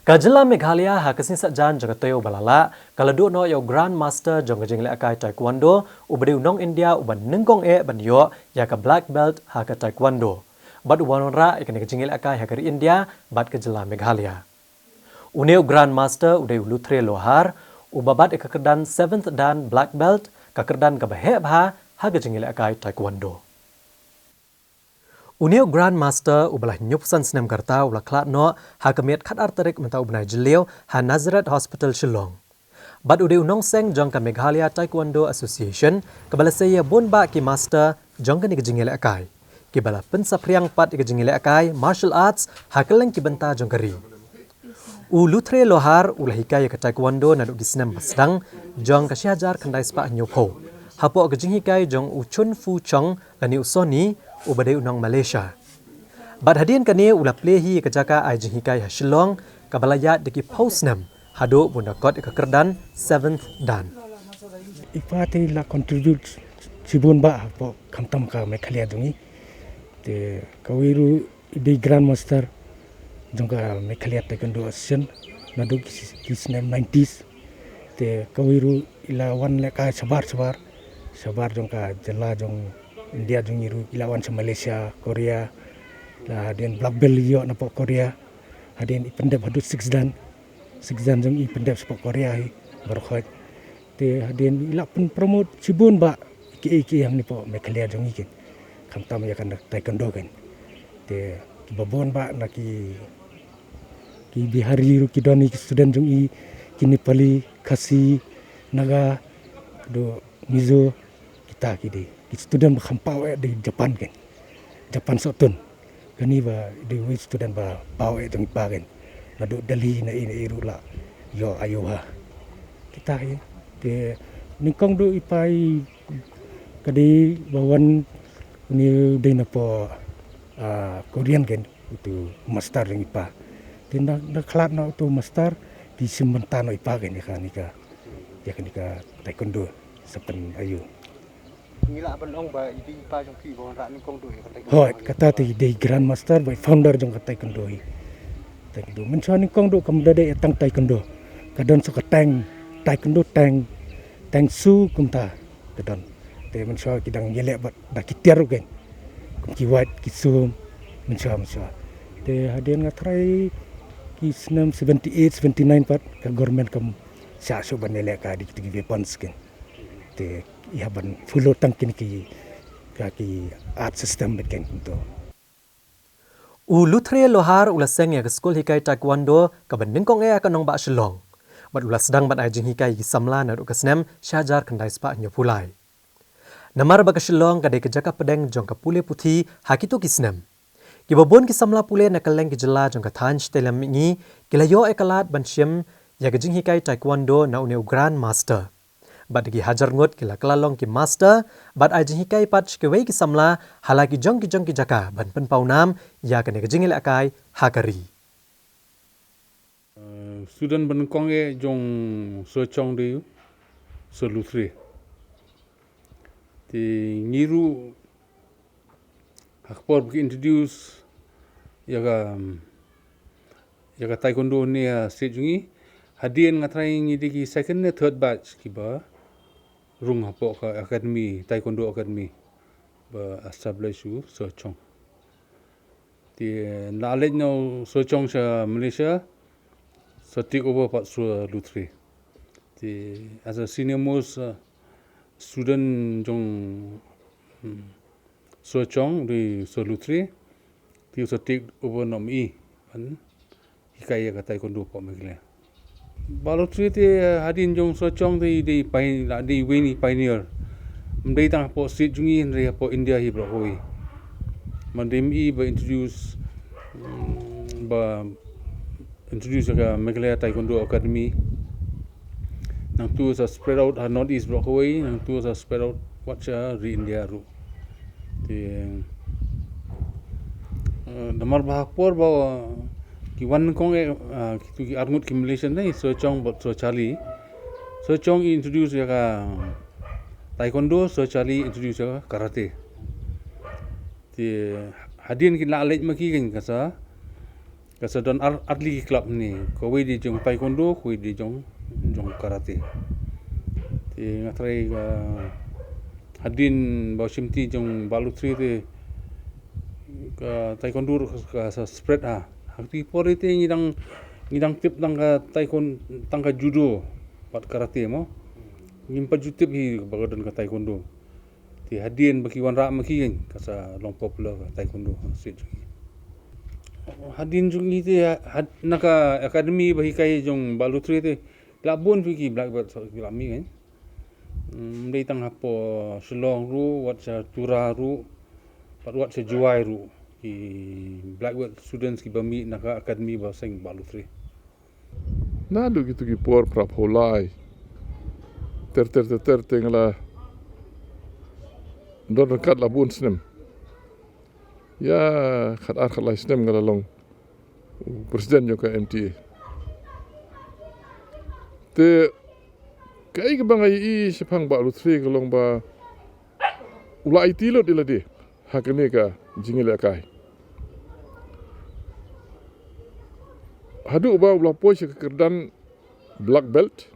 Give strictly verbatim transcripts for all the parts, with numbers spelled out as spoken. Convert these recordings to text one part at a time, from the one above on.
Ka jylla Meghalaya ha ka sngi Saitjaiñ jong ka taïew ba la lah, ka la duh noh ïa u Grand Master jong ka jingïalehkai Taekwondo, uba dei u nong India uba nyngkong eh ban ïoh ïa ka Black Belt ha ka Taekwondo. Bad uba wanrah ïa kane ka jingïalehkai ha ka ri India bad ka jylla Meghalaya. Une u Grand Master u dei u Luthre Lohar, uba bat ïa ka kyrdan seventh Dan Black Belt, ka kyrdan kaba heh bha ha ka jingïalehkai Taekwondo. Une u Grand Master uba la hynñiewphew san snem ka rta u la khlad noh ha ka miet khatar tarik mynta u bnai Jylliew ha Nazareth Hospital Shillong. Bad u dei u nongseng jong ka Meghalaya Taekwondo Association, kaba la sei ïa bun bah ki master jong kane ka jingïalehkai, kiba la pynsaphriang pat ïa ka jingïalehkai martial arts ha kylleng ki bynta jong ka ri. U Luthre Lohar u la hikai ïa ka Taekwondo naduh ki snem ba sdang jong ka shi hajar khyndai spah hynñiewphew hapoh ka jinghikai jong u Chun Fu Chong lane u Sony, uba dei u nong Malaysia. Bad hadien kane u la plie hi ïa ka jaka ai jinghikai ha Shillong, kaba la ïaid da ki phew snem haduh ba un da kot ïa ka kyrdan seventh Dan. I pa te i la contribute shibun bah hapoh khamtam ka Meghalaya jong ngi. Te kawei ruh i dei Grand Master jong ka Meghalaya Taekwondo Association naduh ki, ki snem nineties. Te kawei ruh i la wan lehkai shabar shabar, shabar jong ka jylla jong India jong ngi ruh, i la wan sha Malaysia, Korea, la hadien black belt i ïoh napoh Korea, hadien i pyndep haduh six Dan, six Dan jong i pyndep shapoh Korea hi baroh khoit. Te hadien i la pynpromote shibun bah kiei kiei hangne hapoh Meghalaya jong ngi keiñ, khamtam ïa ka Taekwondo keiñ. Te kiba bun bah na ki, ki Bihari ruh ki don hi, ki student jong i, ki Nepali, Khasi, Naga, haduh Mizo, kita ki dei ki student ba kham paw eh dei Japan keiñ, Japan Sohtun. Kane ba dei wei student ba paw eh jong i pa keiñ, naduh Delhi na i na i ruh la ïoh aïu ha. Kita hi. Te nyngkong duh i pa i ka dei ba wan, une u dei napoh, ah, Korean keiñ utu master jong i pa. Te na, na khlad noh utu master, ki shim bynta noh i pa keiñ ïa kane ka, ïa kane ka Taekwondo sa pyn aïu. Ngi lah ban ong ba i dei i pa jong phi ba wanrah nyngkong duh ïa ka Taekwondo. Hooid, kata te i dei Grand Master bad founder jong ka Taekwondo hi. Taekwondo mynshuwa nyngkong duh kam da dei tang Taekwondo, ka don sa ka Tang, Taekwondo Tang, Tang Soo kumta ka don. Te mynshuwa ki dang ïaleh bad da ki tiar ruh keiñ, kum ki Wait, ki Sum, mynshuwa mynshuwa. Te hadien nga tharai ki snem seventy eight, seventy nine pat ka government kam shah shuh ban ïaleh ka dei kitu ki weapons keiñ. Te i hap ban follow tang kine ki, ka ki art system bad keiñ kumto. U Luthre Lohar u la seng ïa ka skul hikai Taekwondo kaba nyngkong eh ha ka nongbah Shillong, bad u la sdang ban ai jinghikai ïa ki samla naduh ka snem shi hajar khyndai spah hynñiewphew lai. Namar ba ka Shillong ka dei ka jaka pdeng jong ka pule puthi ha kito ki snem, kiba bun ki samla pule na kylleng ki jylla jong ka thaiñ shatei lam mihngi ki la ïoh ïa ka lad ban shim ïa ka jinghikai Taekwondo na une u Grand Master. Bad da ki hajar ngut ki la kylla long ki master bad ai jinghikai pat sha kiwei ki samla ha la ki jong ki jong ki jaka ban pynpaw nam ïa kane ka jingïalehkai ha ka ri. Uh, student ba nyngkong eh jong Sir Chong dei u Sir Luthre. Te ngi ruh ha ka por ba ki introduce ïa ka, ïa ka Taekwondo ne ha state jong ngi, hadien nga tharai ngi dei ki second ne third batch kiba rung hapoh ka academy, Taekwondo Academy ba establish u Sir Chong. Te la leit noh u Sir Chong sha Malaysia, sa take over pat Sir Luthre. Te as a senior most, uh, student jong, hmm, Sir Chong dei Sir Luthre, te u sa take over noh ma i ban hikai ïa ka Taekwondo hapoh Meghalaya. Ba Luthre te, eh, hadien jong Sir Chong te i dei pai-, la dei wei na i pioneer. Ym dei tang hapoh state jong ngi hynrei hapoh India hi baroh kawei. Ba dei ma i ba introduce, mm, ba introduce ïa ka Meghalaya Taekwondo Academy. Nangta sa spread out ha North East baroh kawei, nangta sa spread out wat sha ri India ruh. Te, eh, namar ba ha ka por ba ki wan nyngkong eh, eh, kitu ki arngut ki Malaysian ne, Sir Chong bad Sir Charlie. Sir Chong i introduce ïa ka Taekwondo, Sir Charlie introduce ïa ka Karate. Te hadien ki la leit ma ki keiñ ka sa Ka sa don ar, ar tylli ki club hangne, kawei de jong taekwondo, kawei de jong, jong karate. Te nga tharai ka hadien ba u shimti jong Bah Luthri te ka taekwondo ruh ka sa spread ha. Ha kito ki por te ngi dang, ngi dang tip tang ka taekwondo, tang ka judo bad karate mo. Ngim pat ju tip hi ba ka don ka taekwondo. Te hadien ba ki wanrah ma ki, ka sa long popular ka taekwondo ha state jong ngi. Hadien jong ngi te, had, na ka academy ba hikai jong Bah Luthri te, la bun phi ki black belt ki la mih kan. Hmm, ym dei tang hapoh Shillong ruh, wat sha Tura ruh, bad wat sha Jowai ruh, ki black belt students kiba mih na ka academy ba seng Bah Luthri. Naduh kito ki por phra phew lai, ter ter ter ter te nga la don ryngkat la bun snem. Ïa khat ar khat lai snem nga la long u president jong ka M T A. Te kaei kaba nga ïohi shaphang Bah Luthri ka long ba u la aiti lut ïa lade ha kane ka jingïalehkai. Haduh ba u la poi sha ka kyrdan black belt,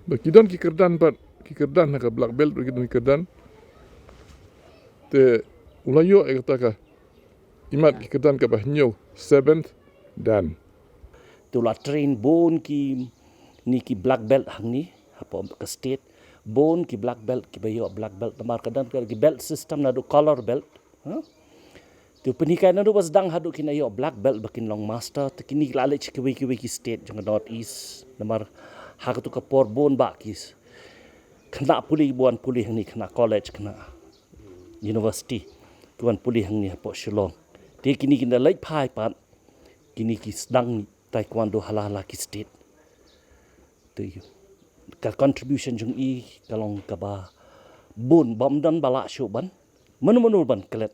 ba ki don ki kyrdan pat, ki kyrdan ha ka black belt, ki don ki kyrdan. Te u la ïoh ïa kata ka imat ki kyrdan kaba hynñiew, seventh dan. Te u la train bun ki, ni ki black belt hangne hapoh ka state, bun ki black belt kiba ïoh black belt, namar ka don ka ki belt system naduh color belt. Huh? Te u pynhikai naduh ba sdang haduh kin ïoh black belt ba kin long master, te kine ki la leit sha kiwei kiwei ki state jong ka North East. Namar ha katu ka por bun bah ki khynnah pule ba wan pule hangne, khynnah college, khynnah university, ki wan pule hangne hapoh Shillong. Te kine kin da leit phai pat, kine ki sdang taekwondo ha la ha la ki state. Te ka contribution jong i ka long kaba bun, bym don ba lah shuh ban mano mano ban klet,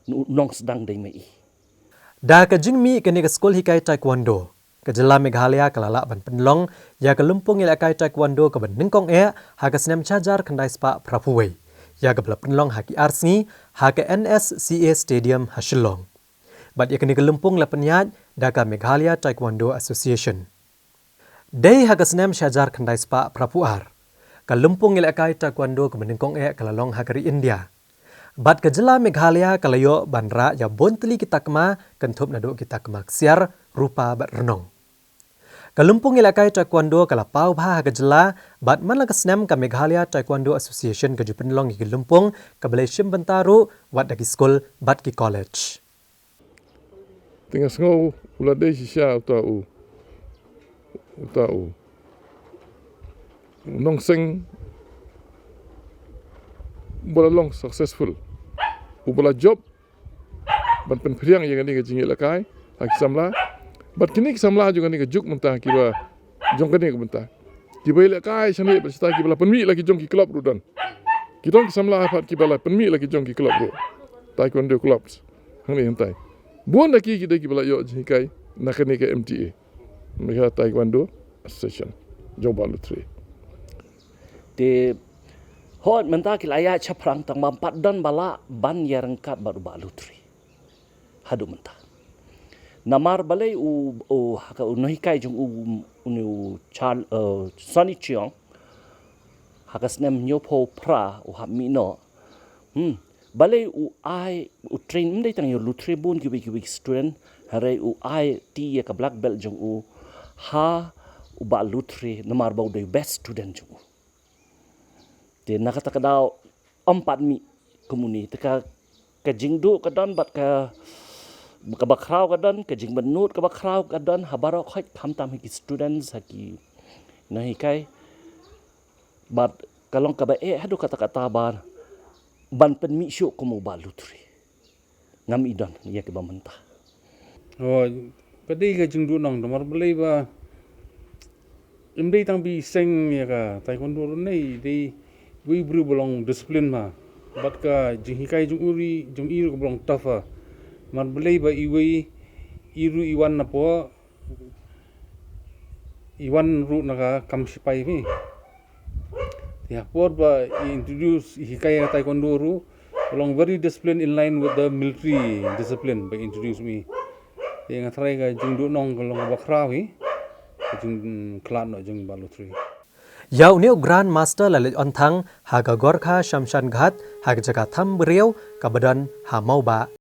u nongsdang dei ma i. Da ka jingmih kane ka skul hikai taekwondo, ka jylla Meghalaya ka la lah ban pynlong ïa ka lympung ïalehkai taekwondo kaba nyngkong eh ha ka snem shihajar khyndai spah phra phew wei, ïa kaba la pynlong ha ki ar sngi ha ka N S C A Stadium ha Shillong. Bad ïa kane ka lympung la pynïaid da ka Meghalaya Taekwondo Association. Dei ha ka snem shihajar khyndai spah phra phew ar, ka lympung ïalehkai taekwondo kaba nyngkong eh ka la long ha ka ri India. Bad ka jylla Meghalaya ka la ïoh ban rah ïa bun tylli ki takma, kynthup naduh ki takma ksiar, rupa bad rnong. Ka lympung ïalehkai taekwondo ka la paw bha ha ka jylla, bad man la ka snem ka Meghalaya Taekwondo Association ka ju pynlong ïa ki lympung kaba la shim bynta ruh wat da ki skul bad ki college. Te nga sngew u la dei shisha uta u, uta u, u nongseng uba la long successful, uba la jop ban pynphriang ïa kane ka jingïalehkai ha ki samla. Bad kine ki samla jong kane ka juk mynta kiba jong kane ka bynta, kiba ïalehkai shane bad shata, kiba la pynmih la ki jong ki club ruh don. Ki don ki samla pat kiba la pynmih la ki jong ki club ruh, taekwondo clubs hangne hangtai. Bun da ki, ki dei kiba la ïoh jinghikai na kane ka M T A, Meghalaya Taekwondo Association jong Bah Luthri. Te hooid mynta ki la ïaid shaphrang tang ba ym pat don ba lah ban ïaryngkat bad u Bah Luthri haduh mynta. Namar balei u, u, ha ka, u nonghikai jong u, une u Charles, eh, Sonny Cheong, ha ka snem hynñiew phew phra u hap mih noh. Hmm. Balei u ai, u train, ym dei tang ïa u Luthri, bun kiwei kiwei ki student, hynrei u aiti ïa ka black belt jong u ha u Bah Luthri namar ba u dei u best student jong u. Te na kata ka daw ym pat mih kum une, te ka, ka jingduh ka don bad ka, kaba khraw ka don, ka jingbynnud kaba khraw ka don ha baroh khoit, khamtam ha ki students, ha ki nonghikai. Bad ka long kaba eh haduh katta katta ba ban pynmih shuh kum u Bah Luthri. Ngam i don ïa kiba mynta. Oh, ka dei ka jingduhnong, namar balei ba ym dei tang ba i seng ïa ka taekwondo ruh, i dei iwei i briew ba long discipline ma. Bad ka jinghikai jong u ruh, jong i ruh kaba long tough. Namar balei ba iwei i ruh i wan na pdeng, i wan ruh na ka kam sipai hi. Te ha por ba i introduce, i hikai ïa ka taekwondo ruh, long very disciplined in line with the military discipline ba i introduce ma i. Te nga tharai ka jingduhnong ka long kaba khraw hi, ka jingkhlad noh jong ba lottery. Ïa une u Grand Master la leit on thang ha ka Gorkha Shamshan Ghat ha ka jaka tham briew kaba don ha Mawbah,